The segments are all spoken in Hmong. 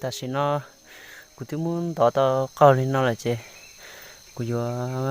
Tam sim no kuv twb muab ntov tau qaug li no lawm ces kuv yuav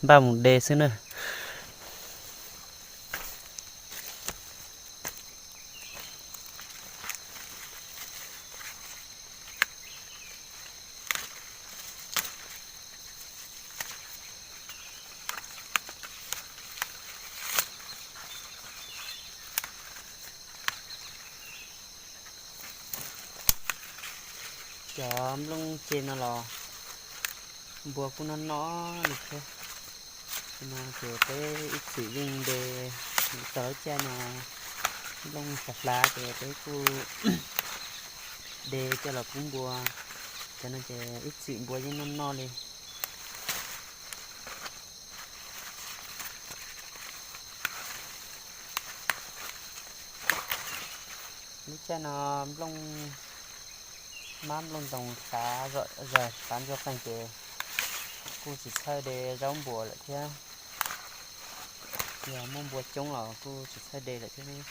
npaj mus de xwb na. Cov nplooj ce no los npua kuj noj noj li thiab. No ces peb ib txwm yeej de, txog lub caij no nplooj hlav hlav ces peb kuj de coj los pub npua. Cov no ces ib txwm npua yeej noj noj li. Lub caij no nplooj mab nplooj ntoos hlav zom zaws hlav ntsuag qees ces kuj tsis txhawj de zaub npua lawm thiab. Yog muaj npua coob los kuj tsis txhawj de lawm thiab.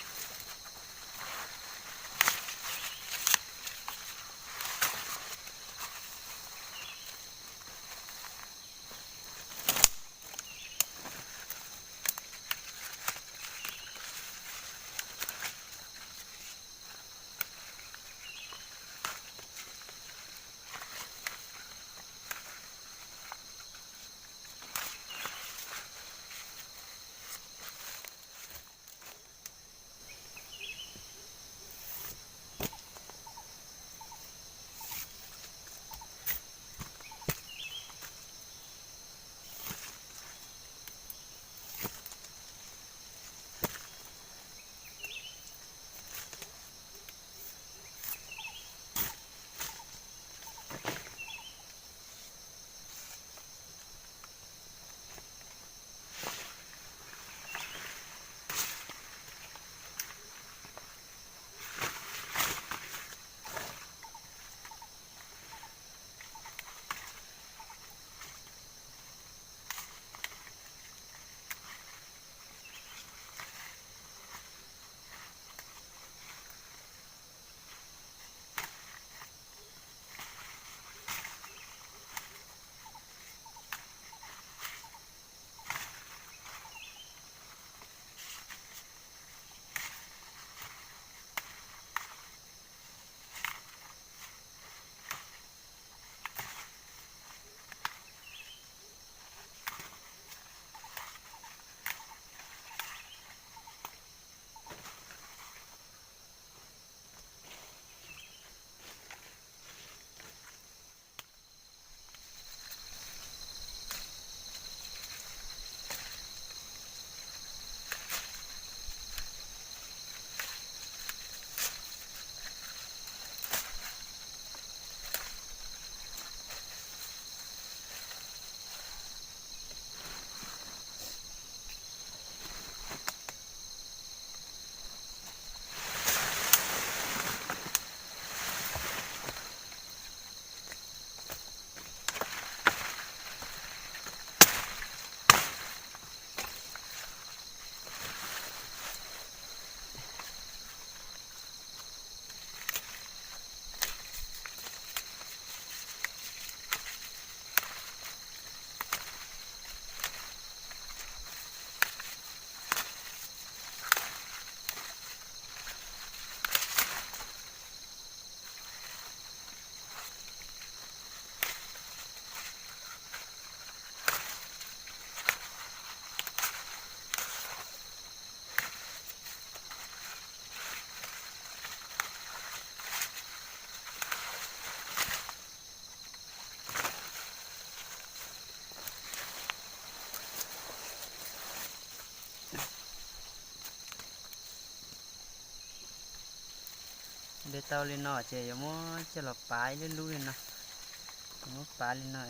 De tau li no ces yuav muab coj los pav ib lub lub li no. Yuav muab pav li no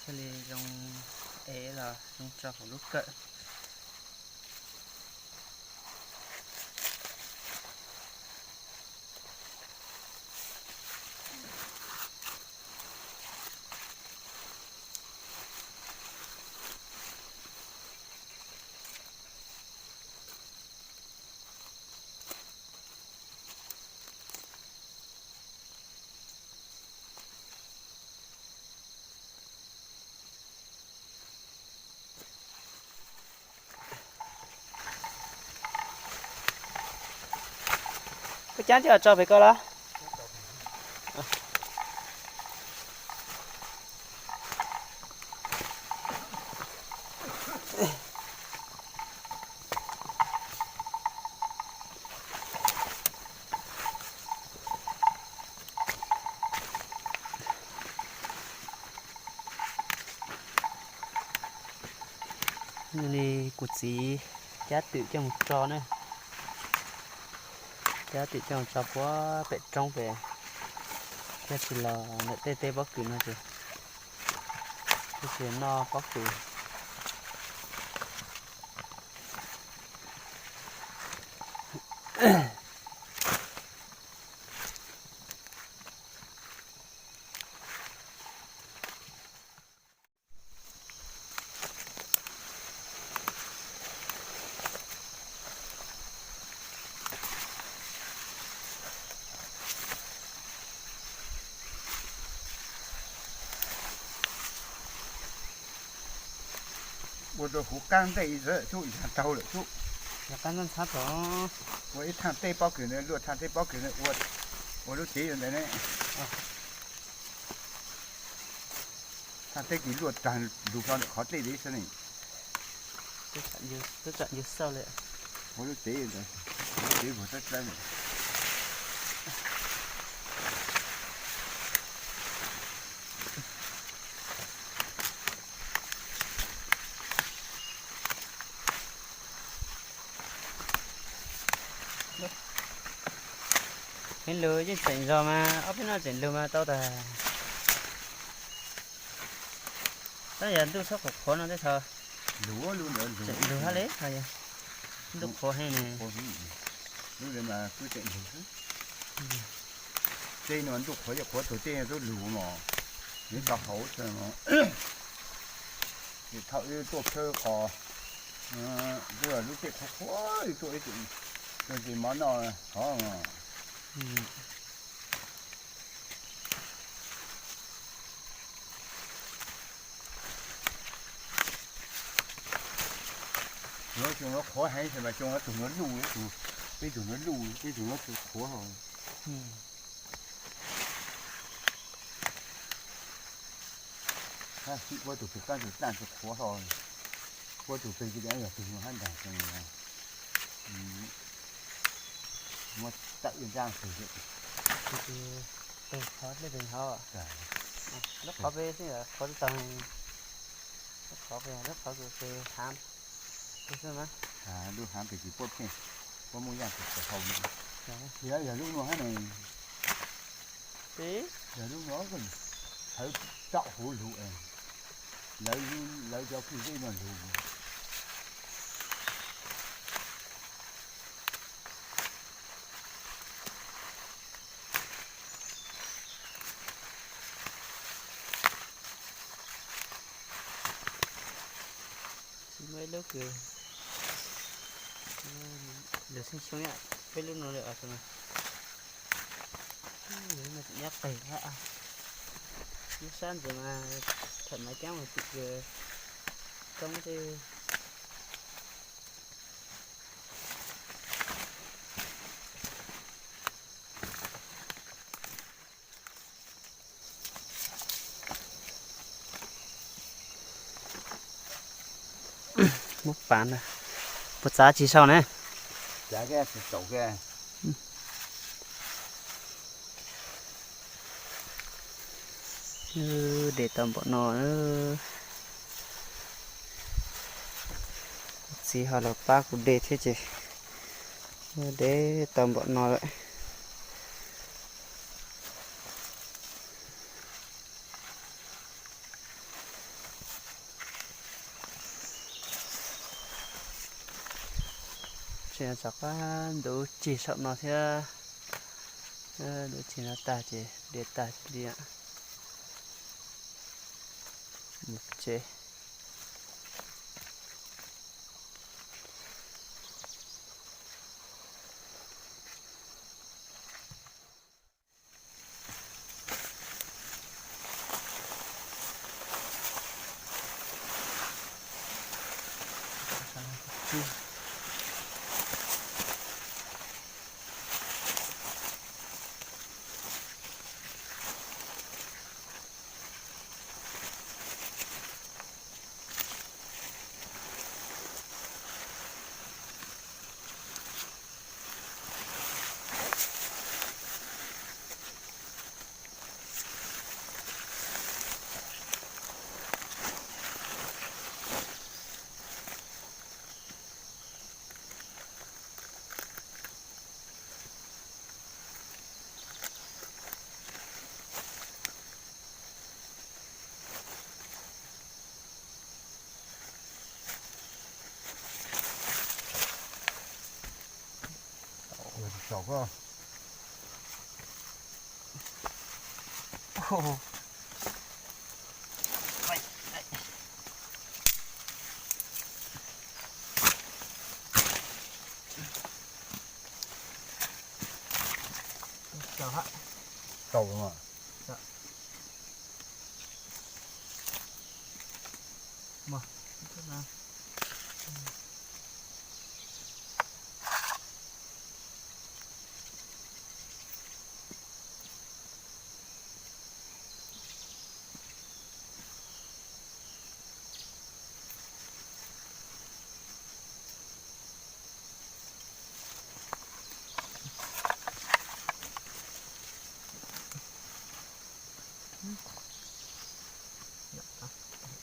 thiaj li zoo, es los zoo tso hauv lub kawm. Koj cab coj tso pem koj los. Li kuv txiv cab twm coj mus tso na, cab twm coj mus tso puag pem roob pem, thiaj tsis los ntawm tej teb pob kws no ces, thiaj tsis noj pob kws. Ua rau huv qab ntej xwb, tub, yog taug lawm tub. Yog qab ntxhab tod. Ua ib thaj teb pob kws ntawd, luaj thaj teb pob kws ntawd ua, ua lub tsev ntawd ne. Thaj teb kws luaj tag lug hlo ntawm qhov dlej li xwb ne. Twb tsam yus xauj li. Ua lub tsev ntawd, tsev vuag tsawb tsawb. Heev lug yeej tseem zog mas ob peb hnub tseem lug mas tau tas. Tab yog ntuj txhob qhuav qhuav no tej thaum lug hab li, ntuj qhuav heev ne. Lub ntawd mas kuj tseem lug xwb. Tej no ntuj qhuav, yog qhuav tug tej tub lug no, nws tau hauv xwb no. Ces thaum wb tuaj khawb qos, twb lub caij qhuav qhuav tuaj ib tug, tuaj ntsej mov noj hov. Xyoo no qhuav heev mas xyoo no tug no luj, peb tug no luj, peb tug no tsis qhuav hlo. Tab sis ua tug pem kab ntug dlaaj tsis qhuav hlo, ua tug pem kiag yog tug no hab nraag xyoo no. Muab tawm ib nraab pem. Pem qhov dlej pem hov. Lub qhov pem xwb, qhov tsis tau. Lub qhov pem, lub qhov kws pem haav pem xwb mas. Lub haav pem kws puab pheej, puab muaj yaaj kws hau no. Yog, yog lub no hab ne. Yog lub no, txhawv tsaum huv lug, lawv, lawv cov kwj zeb no lug. Tsis muaj ib lub kws lug xyoob xyoob, peb lub no lawm os. Nyob qis, lub sab ntawd mas thaum Maiv Ceeb mus tim kws koob tej. Muab pav na, puas txav tsis sau na? De tau npaum no, kuv txiv ho los pab kuv de thiab ces de tau npaum no lawm. Tseem rov qab ntuv cig saum no thiab. Ntuv cig no tag ces de tag li. Mus tsev. Tsaus koj. Tsaus mas.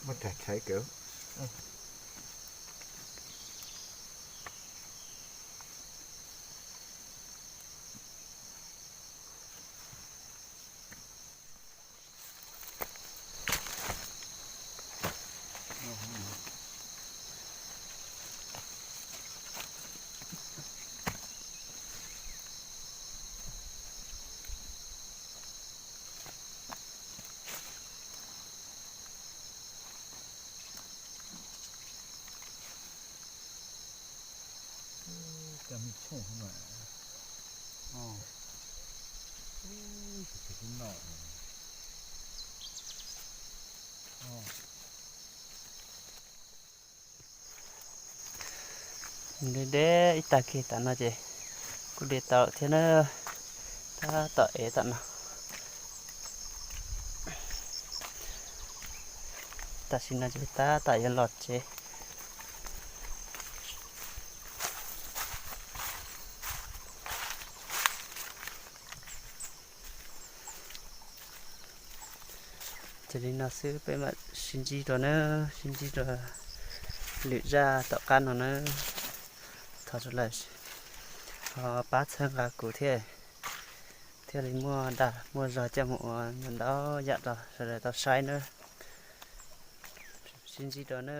Muab rag tshaiv kawg. Cov me tshooj mas. Deb deb ib tag kis tam no ces kuj de tau thiab na. Tab tom ev tam no. Tam sim no ces tab tom yuav los tsev. Ces li no xwb peb mam sib ntsib dua na, sib ntsib dua lwm zaj tom qab no na. Thov sawv daws ho pab txhawb nqa kuv thiab, thiaj li muaj dag muaj zog coj mus ua ntau yam rau sawv daws tau saib na. Sib ntsib dua na.